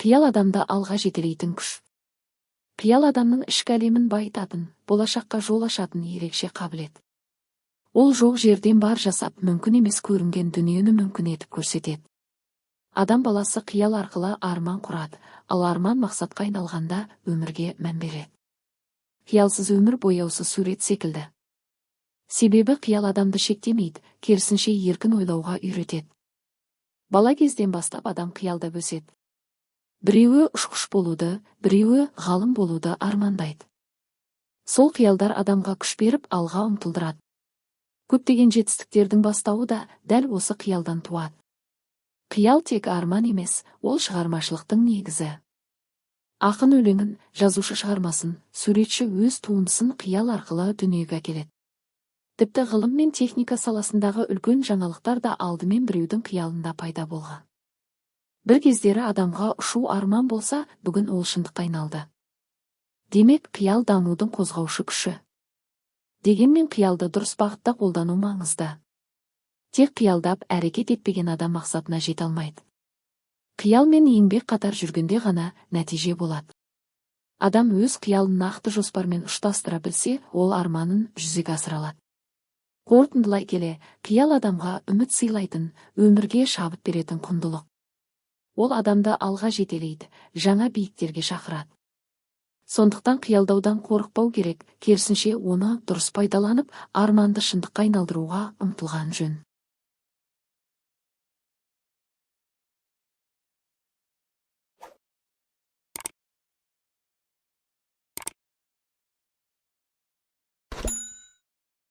Қиял адамды алға жетелейтін күш. Қиял адамның ішкі әлемін байытатын, болашаққа жол ашатын ерекше қабілет. Ол жоқ жерден бар жасап, мүмкін емес көрінген дүниені мүмкін етіп көрсетеді. Адам баласы қиял арқылы арман құрады, ал арман мақсатқа айналғанда өмірге мән береді. Қиялсыз өмір бояусыз сурет секілді. Себебі қиял адамды шектемейді, керісінше, еркін ойлауға үйретеді. Бала кезден бастап адам қиялдап өседі. Біреуі ұшқыш болуды, біреуі ғалым болуды армандайды. Сол қиялдар адамға күш беріп, алға ұмтылдырады. Көптеген жетістіктердің бастауы да дәл осы қиялдан туады. Қиял тек арман емес, ол шығармашылықтың негізі. Ақын өлеңін, жазушы шығармасын, суретші өз туындысын қиял арқылы дүниеге әкеледі. Тіпті ғылым мен техника саласындағы үлкен жаңалықтар да алдымен біреудің қиялында пайда болған. Бір кездері адамға ұшу арман болса, бүгін ол шындыққа айналды. Демек, қиял дамудың қозғаушы күші. Дегенмен қиялды дұрыс бағытта қолдану маңызды. Тек қиялдап әрекет етпеген адам мақсатына жете алмайды. Қиял мен еңбек қатар жүргенде ғана нәтиже болады. Адам өз қиялын нақты жоспармен ұштастыра білсе, ол арманын жүзеге асыра алады. Қорытындылай келе, қиял адамға үміт сыйлайтын, өмірге шабыт беретін құндылық. Ол адамды алға жетелейді, жаңа биіктерге шақырады. Сондықтан қиялдаудан қорықпау керек, керісінше, оны дұрыс пайдаланып, арманды шындыққа айналдыруға ұмтылған жөн.